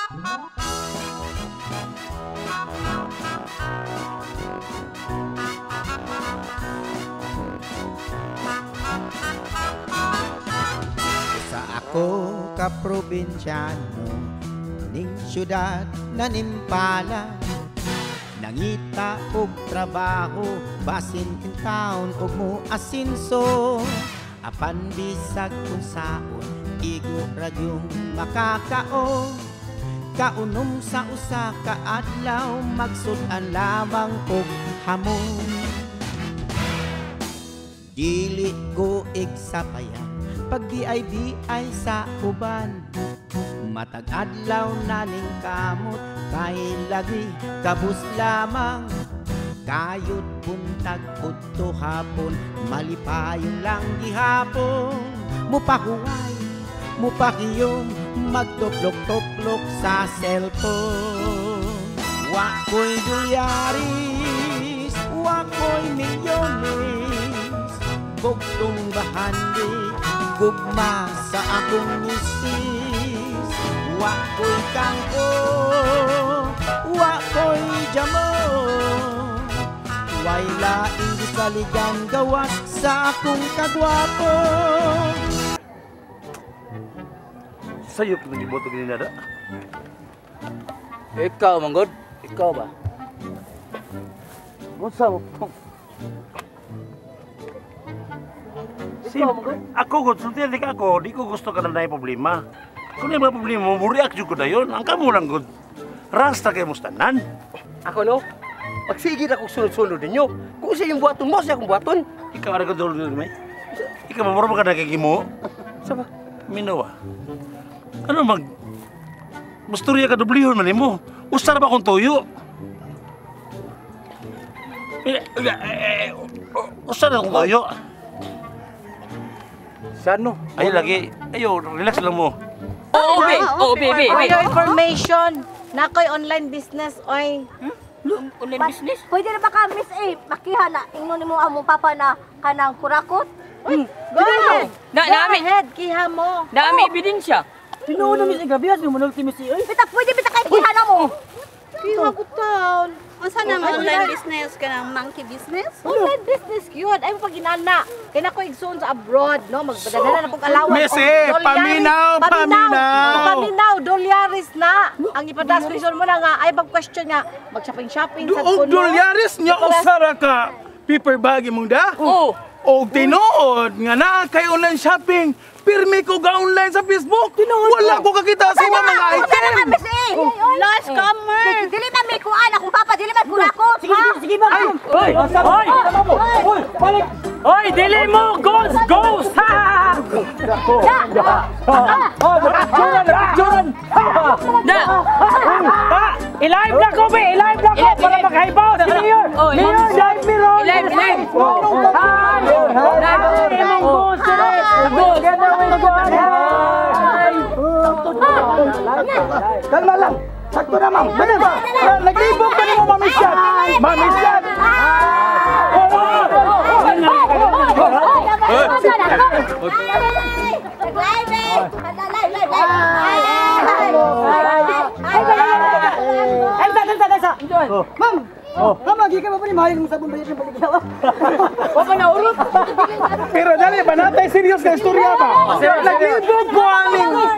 Sa ako ka probinsyano ning syudad na nimpala, nangita og trabaho basin in town og mo asinso. Apan bisag kung saon igo ra gyung makakaon, kaunom sa usa ka adlaw magsud-an lamang og hamon. Dili ko igsapayan pag di ay sa uban, matag adlaw na ning kamot kay lagi kabus lamang. Kayod buntag udto hapon malipayon lang gihapon, mupahuway mupakiyom magtuplok-tuplok sa cellphone. Wa ko'y dolyaris, wa ko'y milyones, bugtong bahandi gugma sa akong misis. Wa ko'y kangko, wa ko'y jamon, way laing gisaligan gawas sa akong kagwapo. Sayop na giboto gini nada. Ikaw manggod, ikaw ba? Unsa mo? Simple. Ako gud sultian di ka ako, di ko gusto ka na problema. Kung may mga problema mo, react jud ko dayon. Ang kamo lang gud. Rasta kay mo tanan. Ako no. Pagsigid ako sunod-sunod ninyo. Kung sa iyong buhaton mo, sa akong buhaton. Ikaw ara ka dolo may. Ikaw mamuro ka nakikimo. Sa ba? Minawa. Ano mag musturya ka dublihon man nimo. Usar ba akong tuyo? Usar akong tuyo. Sano? Ay lagi, ayo relax lang mo. Oo, be. Oo, be, be. For your information, nakoy online business oy. Online business? Pwede na ba ka, Miss A, makiha na ingnon nimo among papa na kanang kurakot? Uy, go ahead. Na, go ahead, kiha mo. Dami ebidensya. Tinuod na Miss A, grabe as manulti Miss A. Bita, pwede bita kay kiha na mo. Kiha ko taon. Unsa na online business kanang monkey business? Online business gyud. Ay mo paginana. Kay nako igsoon sa abroad, no? Magpadala na kog allowance. Miss A, paminaw, paminaw. Paminaw, dolyaris na. Ang ipadas ko igsoon mo na nga ay bag question nga mag-shopping-shopping sa kuno. Dolyaris nya usara ka paper bag imong da? Oo. Og tinuod nga naa kay online shopping. Pirmi ko ga online sa Facebook. Wala ko kakita sa mga item. Lost commerce. Dili man may kuan akong papa, dili man kurakot. Sige, sige, ma'am. Oy, oy, oy, balik. Oy, dili mo ghost, ghost. Ha! Oh, nagpicturan. Na. I-live na ko, be. I-live na ko para makaibaw si Mayor. Mayor, live me ron. I-live, live. Hi. Live imong ghost dire. Together with God. Kalma lang. Sakto na, ma'am. Ganun ba? Naglibog ka nimo, Mami Shat. Mami Shat. Ma'am! Ma'am, agi ka ba pa ni Mahal mong sabon bayad ng baligyaw? Wa pa na urot. Pero dali ba natay serious na istorya ba? Naglibog ko aning.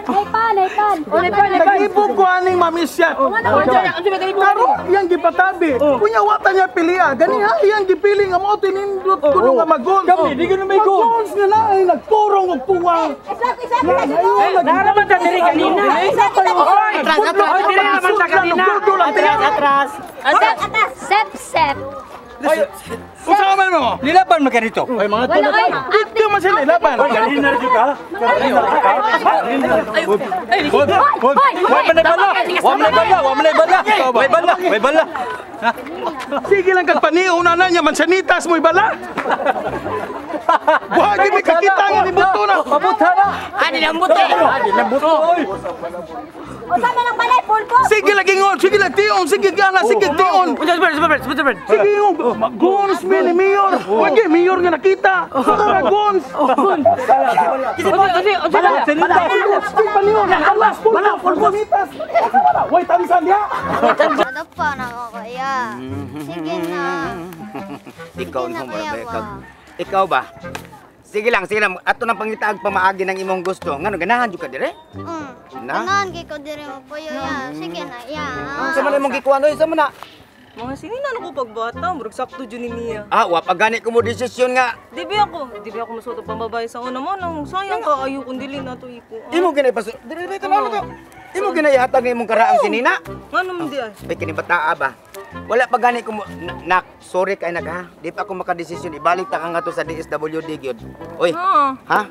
Naglibog ko aning Mami Shat. Karon iyang gipatabi. Kunya wa ta niya piliya. Gani ha iyang gipili nga mao tinindot kuno nga magons. Kami di kuno may goals. Magons nga na ay nagturong og puwang. Naa naman ta diri kanina. Oy, oy, diri naman ta kanina. Atras, atras. Atras, sep, sep. Unsa man mo? Lilaban man ka dito. Oy, mga Wala ay. Dito man sila ilaban. Kanina ra jud ka? Wa man bala. Wa man bala, wa man bala. Way bala, way bala. Sige lang kag paniw na niya mansanitas mo ibala. Buhagi mi kakita nga ni buto na. Pabuta na. Ani lambuto. Ani lambuto. Oy. Unsa man ang balay pulbo? Sige lagi ngon, sige lang tion, sige gana, sige tion. Unsa Sige ngon, guns mi ni mayor. Wagi mayor nga nakita. Para guns. Unsa Sige pa niyo, alas pulbo, pulbo. Way tansan diha. Ano pa na ako kaya? Sige na. Ikaw Sige na no kaya ba? ba? Ikaw ba? Sige lang, sige lang. Ato nang pangitaag pamaagi ng imong gusto. Ngano ganahan jud ka dire? Na? Ganahan kay ko diri mo puyo ya. Sige na ya. Sa man imong gikuan oy, sa man na. Mga sinina na ko pagbata, murag sakto jud ni niya. Ah, wa pa gani ko mo desisyon nga. Di ba ako masuot og pambabae sa una mo nang sayang ka ayo kun dili na to iko. Imo ginay pasu. Dire ba tan to? Imo ginay hatag imong karaang sinina. Ngano man di ay? Ay kini bataa ba? Wala pa gani ko nak, sorry kay nak ha. Di pa ako makadesisyon. Ibalik ta ka nga to sa DSWD gyud. Oy. Ha?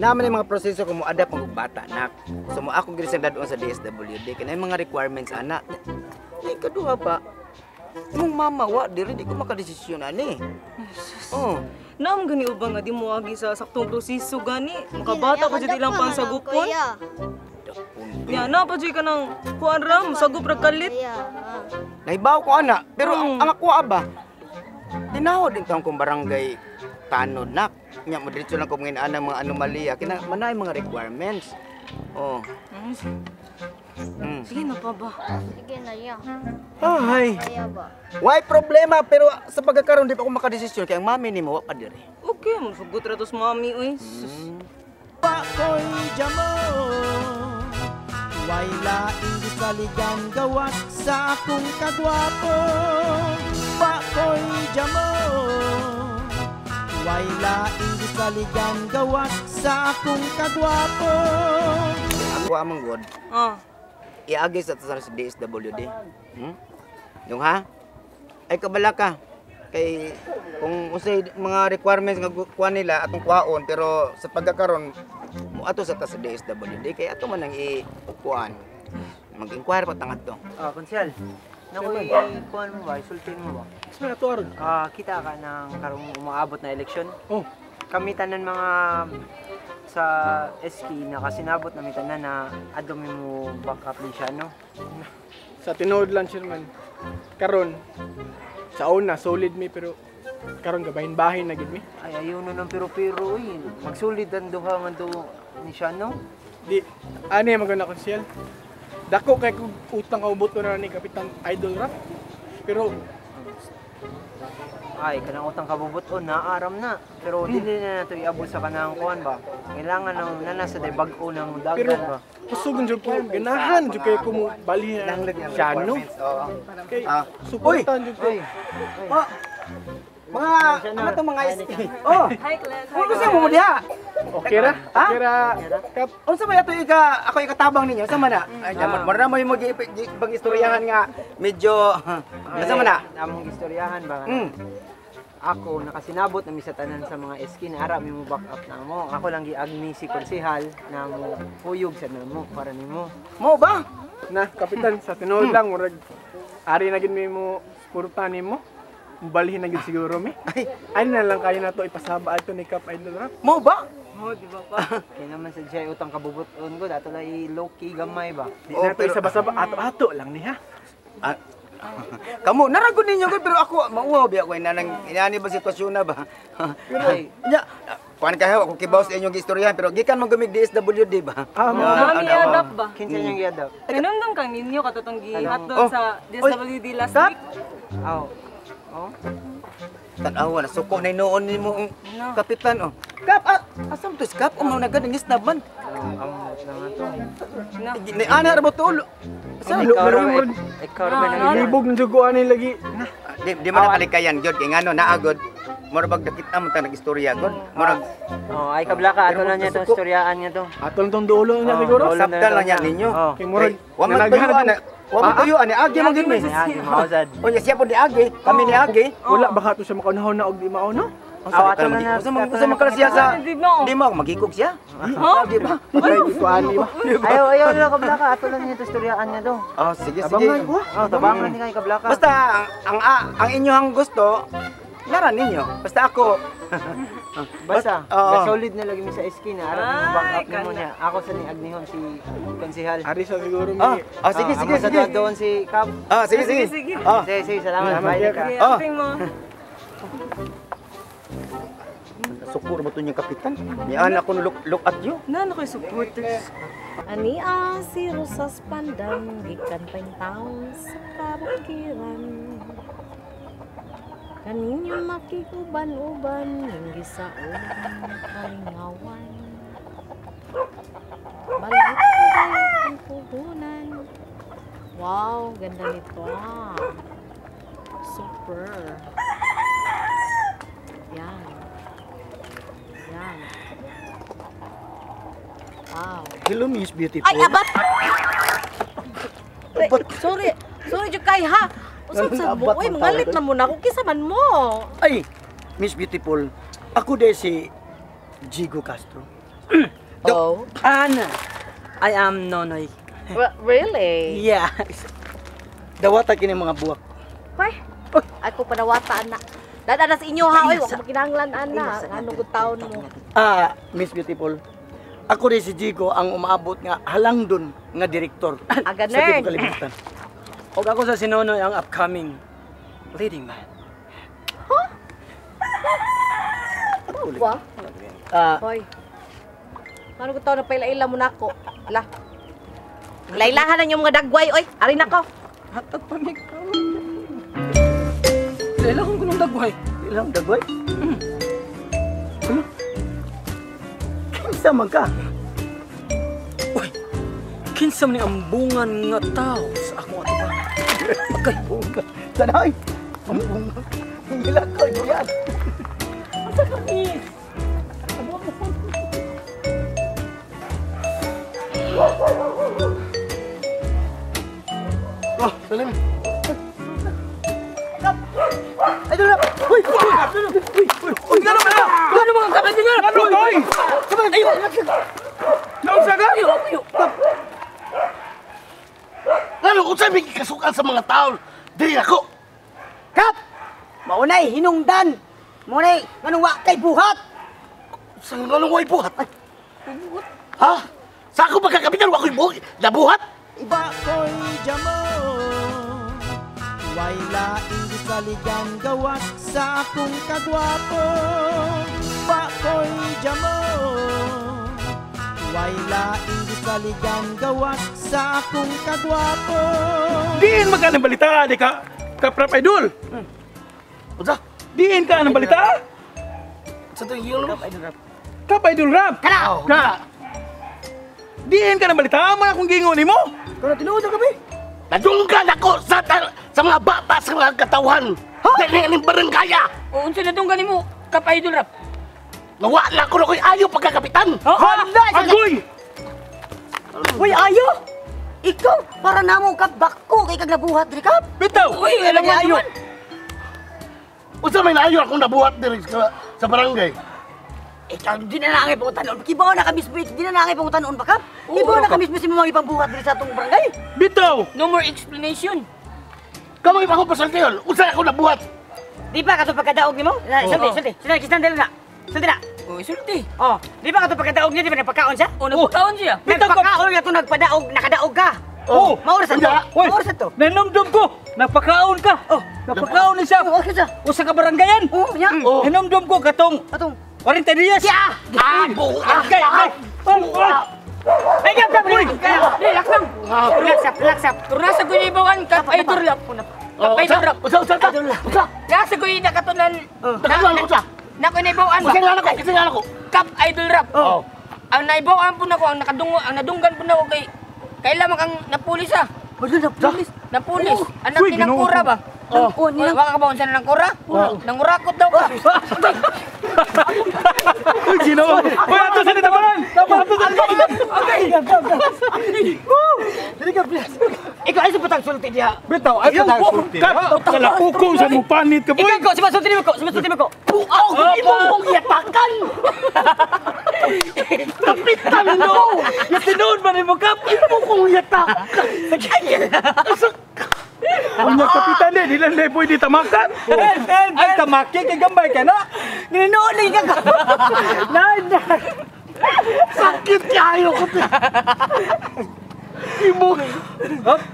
Naman yung mga proseso kung mo-adapt ang bata, nak. So mo ako gid sa dadon sa DSWD kay mga requirements ana. Ay kaduha pa. Imong mama wa diri di ko makadesisyon ani. Oh. Naam gani uban nga di mo agi sa saktong proseso gani. Makabata pa jud ilang pangsagupon. Ya na pa jud ka nang kuan ra, musagup ra kalit. Nahibaw ko ana, pero ang ako ba? Tinaw din taong kong barangay tanod nak. Nya mo diretso lang ko mga ana mga anomalya kina manay mga requirements. Oh. Sige na pa ba? Sige na ya. Ay. Kaya ba? Why problema pero sa pagkakaroon di pa ako makadesisyon kay ang mami nimo wa pa diri. Okay, musugot ra tos mami oy. Pakoy jamo. Way laing gisaligan gawas sa akong kagwapo. Pakoy jamo. Way laing gisaligan gawas sa akong kagwapo. Ako amang god. Ah. Iagi sa sa DSWD. Yung ha? Ay kabala ka. Kay kung usay mga requirements nga kuha nila atong kuhaon pero sa pagkakaron mo ato sa ta sa DSWD kay ato man ang i-kuan. Mag-inquire pa tangad to. Ah, konsyal. Nakoy kuan mo ba? Isultin mo ba? Isma na to aron. Ah, kita ka ng karong umaabot na eleksyon. Oh. Kami tanan mga sa SK na kasinabot na mi tanan na adto mi mo backup ni siya no. Sa tinuod lang chairman. Karon sa una solid mi pero karon gabahin-bahin na gid mi. Ay ayaw na ng pero-pero oy. Magsulid ang duha man do ni siya no. Di ani maganda konsyal. Dako kay kog utang kaubot na ni Kapitan Idol Rap. Pero ay kanang utang kabubuton naaram na pero dili na nato iabot sa kanang kuan ba. Kailangan nang nana sa day bag-o nang dagan ba. Pero jud ko ganahan jud kay ko mo balhin siya no. Kay suportahan jud ko. Mga ano tong mga SK? Oh. Hi class. Unsa mo diha? Okay ra? Okay ra. Kap, unsa ba ato ika ako ikatabang ninyo? Unsa man na? Ay, damot mo ra mo yung ibang istoryahan nga medyo unsa man na? Among istoryahan ba? Ako nakasinabot na mi sa tanan sa mga SK na ara mi mo back up na mo. Ako lang giagni si konsehal na mo puyog sa namo para nimo. Mo ba? Na kapitan sa tinuod lang murag ari na gid mi mo suporta nimo. Balhin na gid siguro mi. Ay na lang kayo na to ipasaba ato ni Kap Idol Rap. Mo ba? Oh, di ba pa? Kaya naman sa siya utang kabubuton ko, dato lang i-low-key gamay ba? Di na to isabasaba, ato-ato lang niya. Kamu, naragod ninyo ko, pero ako, mauwaw biya ko, inanang, inani ba sitwasyon na ba? Pero, nya, kuan kayo, ako kibaw sa inyong istoryahan, pero gikan mo gumig DSWD ba? Ah, mami i-adapt ba? Kinsa niyang i-adapt? Kanumdum kang ninyo katutong gihatod sa DSWD last week? Aw. Oh? Tanawa na, suko na inoon ni mo ang kapitan, oh. Kap, asam to, kap, umaw na gad, ang man. Amot na nga to. Ni ana ra ba to? Sa Ikaw ra ba libog ng juguan ni lagi. Di man nakalikayan gyud kay ngano naagod. Mura bag dakita mo ta nag-istorya gud. Murag oh, ay kablaka ato na niya tong istoryaan niya to. Ato lang tong dulo niya siguro. Sabta lang niya ninyo. Kay murag wa man tuyo wa man tuyo ani agi man gid mi. Onya siya po ni agi, kami ni agi. Wala baka to siya makaunahon na og di mao no. Aw, ato na usa man kala siya sa di mo magikog siya. Ha? Di ba? Ayaw, ayaw lang kablaka, ato lang niya to istoryaan niya to. Oh, sige sige. Oh, tabangan ni kay kablaka. Basta ang inyong gusto Nara ninyo. Basta ako. Basta, Oo. solid na lagi mi sa SK na ara mi back up nimo niya. Ako sa ni Agnihon si konsehal. Ari sa siguro mi. Ah, sige sige sige. Sige. Doon si Kap. Ah, sige sige. Sige. Ah. Sige, sige, salamat. Bye ka. Sige, Ah. amping mo. Sukuro ba to niyang kapitan? Ni anak ko look at you. Nano kay supporters. Ani ah, si Rosas Pandan, gikan taon sa kabukiran. Kaninyo makikuban-uban, linggi sa kalingawan. Balik ko ang puhunan. Wow, ganda nito ah. Super. Yan. Yan. Wow. Hello, Miss Beautiful. Ay, abat! Sorry. Sorry, jud kay ha. Usab sa mo. Uy, mangalit na mo na ako. Kisa man mo. Ay, Miss Beautiful. Ako de si Jigo Castro. Oh. Ana, I am Nonoy. Really? Yeah. Dawata kini mga buwak. Hoy. Ako panawata ana. Dada na sa inyo ha. Oy, wa ko makinahanglan ana. Ano gud taon mo? Ah, Miss Beautiful. Ako de si Jigo ang umaabot nga halangdon nga direktor Ah, sa ganun. tibuok kalibutan. Og ako sa si Nonoy ang upcoming leading man. Wa? Ah, Hoy. Ano gud taon na paila-ila mo nako? Ala. Lailahan na yung mga dagway oy. Ari nako. Hatag pa mi ka. Lailahon ko ng dagway. Ilang dagway? Ano? Kinsa man ka? Uy, kinsa man ni ambungan nga tao sa akong atubangan. Okay. Bunga. Tanay. Ang bunga. Ang ko yan. Asa ka, miss? Oh, salim. Ay, doon na! Uy! Uy! Uy! Uy, gano'n ba na? Ano mga kapatid nga? Ano, toy? Ayun! Naunsa ka? Ano kung saan may kasukan sa mga tao? Dili ako. Kap! Maunay, hinungdan! Maunay, anong wa kay buhat? Sa anong way buhat? Ha? Sa ako pagkakapitan, wa ko'y buhat. Nabuhat? Iba ko'y jamo. Way laing gisaligan gawas sa akong kagwapo. Ba ko'y jamo. Way laing gisaligan gawas sa akong kagwapo. Diin magka ng balita, di ka, Kaprap Idol. Unsa? Diin ka ng balita? Sa tuwing yun? Kap Idol Rap. Kana! Na. Diin ka ng balita, man akong gingon nimo. Kana tinuod na kami. Nadunggan ako sa mga bata sa mga katawan. Dili aning barangaya. O, unsa na dunggan nimo, Kap Idol Rap? Nawala ko na ko'y ayaw pagkakapitan. Hala! Agoy! Uy, ayo! Ikaw, para namo kap bako kay kag nabuhat diri kap. Bitaw! Uy, alam mo Ayo. naman. Unsa may naayo akong nabuhat diri sa barangay? Ikaw, di na langay pangutanon. Kibaw na ka mismo, di na langay pangutanon ba kap? Kibaw na ka mismo si mga ipangbuhat diri sa atong barangay. Bitaw! No more explanation. Kamay pa akong pasulti yun. Unsa ako nabuhat? Di ba katong pagkadaog nimo? Sulti, sulti. Sulti, kisandal na. Sulti na. O, sulti. Oh, di ba katong pagkadaog niya, di ba nagpakaon siya? O, nagpakaon siya. Nagpakaon nga itong nagpadaog, nakadaog ka. Oh, Maura sa to. Uy, Maura sa to. Nanomdom ko, napakaon ka. Oh, napakaon ni siya. Oh, siya. Usa ka baranggayan. Oh, nya. Oh. Hinomdom ko katong Atong 40 dias. Ya. Ah, buhat! Okay, okay. Ay, gab, gab, Uy. Relax lang. Relax up, relax up. Pero nasa ko yung ibawan, Kap Idol Rap. Kap Idol Rap. Unsa, unsa, unsa? Unsa? Nasa ko yung nakatunan. Nakatunan ko siya. Nako naibawan ba? Kasi nga ako, kasi nga ako. Kap Idol Rap. Oh. Ang naibawan po na ko, ang nakadungo, ang nadunggan po na ko kay kailan kang napulis ah. Wala na pulis. Napulis. Anak Uy, ni ng Ginoo kura ko. ba? Oh. Oh, nilang Wala ka ba unsa na ng kura? Nangurakot daw ka. Uy, Ginoo. Uy, ato sa nitabanan. Ato sa nitabanan. Okay. Dili ka please. Ikaw ay sa patang sulti diha. Bitaw, ay patang sulti. Kap, kalapukong sa mupanit ka, boy. Ikaw ko, sumasulti nimo ko, sumasulti nimo ko. Buaw! Imo kong yatakan! Kapitan no! Natinood man nimo, Kap. Imo kong yatakan! Unya kapitan eh, di lang na pwede tamakan. Ay tamaki kay gambay ka na. Ninood lagi ka. Na. Sakit kayo ko. Imo.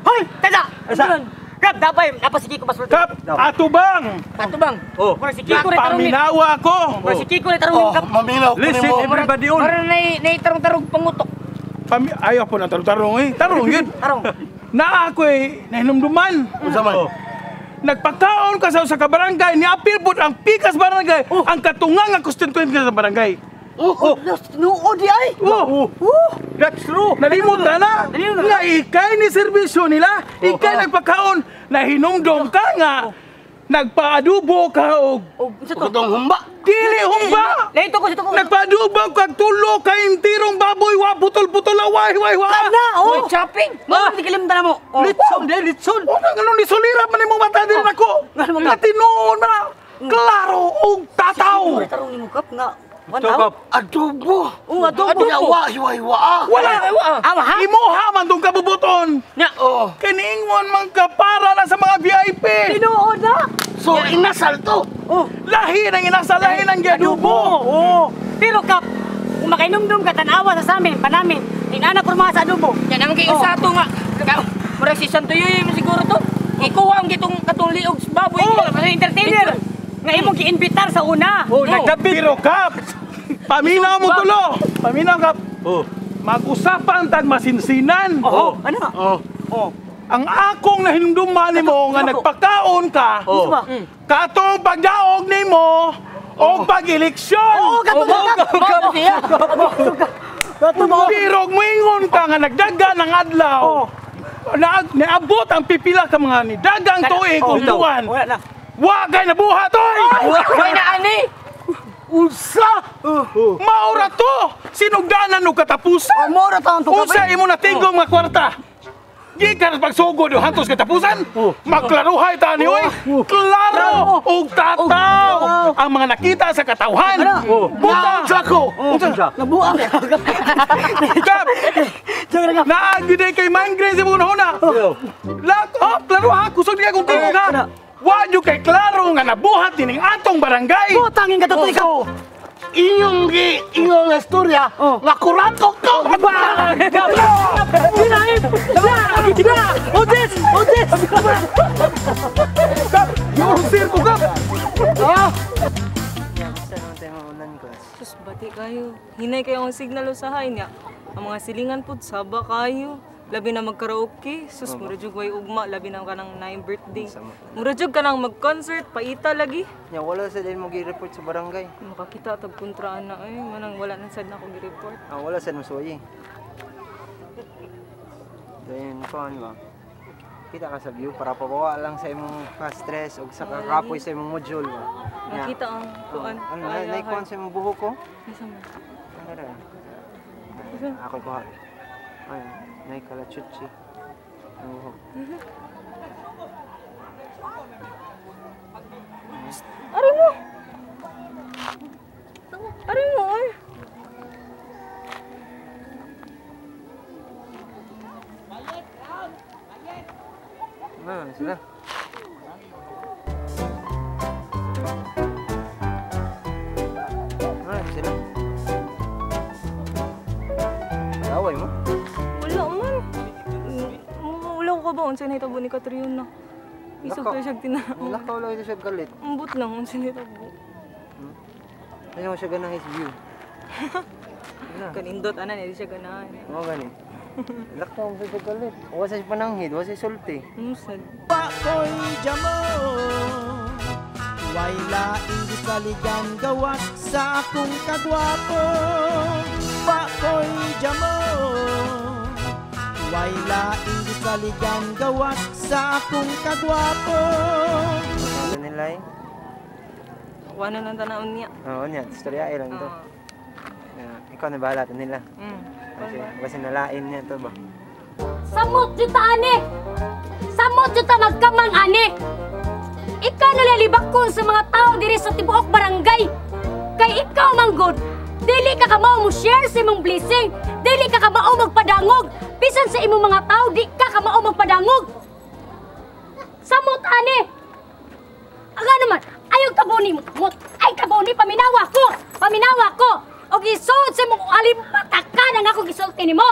Hoy, tada. Kap, dapay, napasiki ko masulti. Kap, atubang. Atubang. Oh. Mura si Kiko rin tarong. Paminawa ko. Mura si Kiko rin tarong. Kap. Maminaw ko Listen nimo. everybody on. Mura nay tarong-tarong pangutok. Ayaw po na tarong-tarong eh. Tarong yun. Tarong. Na ako eh, nahinumduman. Unsa man? Nagpakaon ka sa kabarangay, niapil po ang pikas barangay, ang katungang ang constituent ka sa barangay. Oh, nuod di ay. Oh, That's true. Nalimot na na. Nga ikay ni serbisyo nila, ikay nagpakaon, nahinumdum ka nga, nagpaadubo ka og Unsa to? Katong humba. dili humba. Lain to ko, to ko. Nagpaadubo kag tulo ka intirong baboy wa putol-putol way way wa. Na, oh. Shopping. Mo di kalimtan na mo. Litson de litson. Una nga nung nisulira man imong mata din ako. Nga tinuon na. Klaro og tataw. Tarong nimo kap nga. Kap. Adobo. Oh, adobo. Unya wa hiwa hiwa. Wala. Awa ha? Imuha man tong kabubuton. Nya. Oh. Kaniingon man ka para na sa mga VIP. Tinuod na. So inasal to. Oh. Lahi ng inasa, lahi ng giadubo. Oh. Pero kap, kung makainumdum ka tan-awa sa samin, panamin, inana ko mga sa adobo. Yan ang kay usa to nga. Murag si Santo Yoyo mo siguro to. Ikuha ang gitong katong liog sa baboy. Oh, kasi entertainer. Nga imong giinvitar sa una. Oh, nagdabit. Pero kap, paminaw mo tulo. Paminaw kap. Oh. Mag-usapan tag masinsinan. Oh, ano? Oh. Oh. Ang akong nahinumduman nimo nga nagpakaon ka. Oh. Katong pagdaog nimo og pag-eleksyon. Oo, katong kap. Katong Pero moingon ka nga nagdaga ng adlaw. Naabot ang pipila ka mga nidagang tuig ug buwan. Wala na. Wa kay nabuhat oy. Way na ani. Unsa? Maura to! Sinugdanan og katapusan. Maura taon to. Unsa imo natigom nga kwarta? Gikan sa pagsugod o hantos katapusan. Maklaruhay ta ni oy. Klaro og tataw ang mga nakita sa katawhan. Buta Unsa ko? Unsa? Nabuang. Kap! Naagi day kay migraine sa mga huna. Lak, oh, klaro ha, kusog niya kung tingog ha. Wa nyo kay klaro nga nabuhat dining atong barangay. Butangin ka to ikaw. Inyong gi inyong istorya nga kurato ko. Odes! Odes! Kap, yung ko kap. Basta naman tayo maulan class. Sus, bati kayo. Hinay kayo ang signal usahay niya. Ang mga silingan po, saba kayo. Labi na magkaraoke. Sus, mura jug way ugma. Labi na ka ng 9 birthday. Mura jug ka nang mag-concert. Paita lagi. Nya wala sa din mo gi-report sa barangay. Makakita tag kontraan na eh. Manang wala na sad na ako gi-report. Ah, wala sa mo suwayi. Then kuan ba? Kita ka sa view para pabawa lang sa imong ka-stress ug sa kakapoy sa imong module ba. Nya, Nakita ang kuan. Ano na nay kuan sa imong buhok ko? Asa man? Ano ra? Ako kuha. Ay, nay kalachuchi. Ang buhok. Ari mo! Ari mo, ay! Ah, sila. Ah, sila. Away mo? Wala man. Wala ko ka ba? Unsa nahitabo ni Catriona? Isog Lakaw. tayo siya tinanaw. Lakaw lang ito siya galit. Ambot lang, unsa nahitabo. Ano siya ganang his view? Kanindot, ana, hindi siya ganahan. Oo, gani. Lakaw siya galit. Wa sa pananghid, wa sa sulti. Musad. Pakoy jamo Way laing gisaligan gawas sa akong kagwapo. Pakoy jamo Way laing gisaligan gawas sa akong kagwapo. Ano nila eh? Wala nang tanawon niya. Oo niya, istorya lang to. Ikaw na bahala to nila. Kasi, basta nalain niya to ba? Samot jud ta ani. Samot jud ta magkamang ani. Ikaw nalalibakon sa mga tao diri sa tibuok barangay. Kay ikaw manggod, dili ka kamao mo share sa imong blessing, dili ka kamao magpadangog. Bisan sa imong mga tao, di ka kamao magpadangog. Samot og isuod sa imong alimpatakan ang akong gisulti nimo.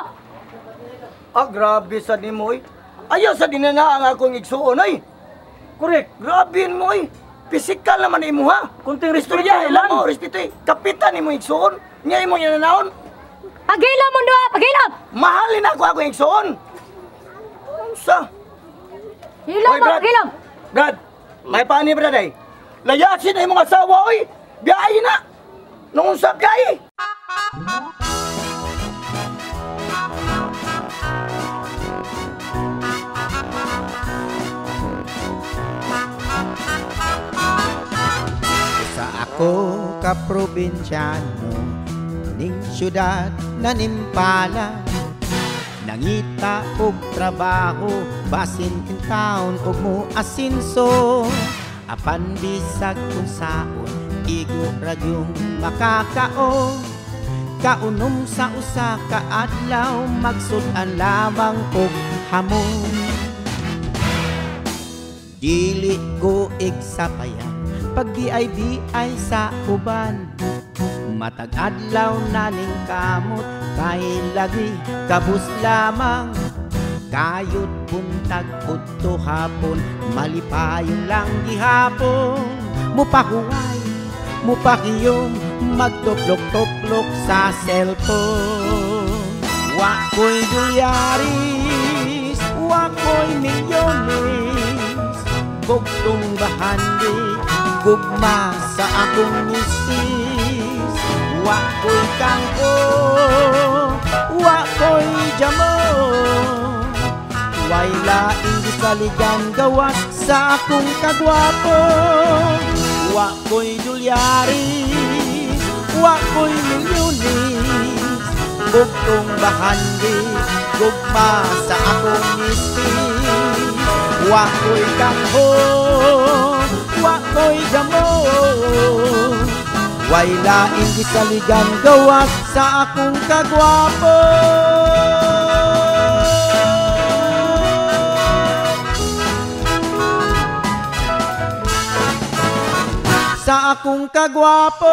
Ah, grabe sa nimo oy. Ayaw sa dinana ang akong igsuon oy. Correct. Grabe mo oy. Pisikal naman imo ha. Kunting respeto Istorya lang. mo, respeto. Kapitan nimo igsuon. Nya imong yananaon. Pagilom mo duha, pagilom. Mahalin ako akong igsuon. Unsa? Hilom Oy, mo, Brad. hilom. Brad, may paani brad ay. Layasin na imong asawa oy. Biyahe na. Nung unsa biyahe? Sa ako ka probinsyano ning syudad na nimpala, nangita og trabaho basin in town og mo asinso, apan bisag unsaon igo ra gyung makakaon. Kaunom sa usa ka adlaw magsud-an lamang og hamon. Dili ko igsapayan pag bi-ay sa uban. Matag adlaw na ning kamot kay lagi kabus lamang. Kayod buntag udto hapon malipayon lang gihapon. Mupahuway, mupakiyom, magtuplok-tuplok sa cellphone. Wa ko'y dolyaris, wa ko'y milyones, bugtong bahandi, gugma sa akong misis. Wa ko'y kangko, wa ko'y jamo, way laing gisaligan gawas sa akong kagwapo. Wa ko'y dolyaris, wa ko'y milyones, bugtong bahandi, gugma sa akong misis. Wa ko'y kangho, wa ko'y damo, way laing gisaligan gawas sa akong kagwapo. Sa akong kagwapo.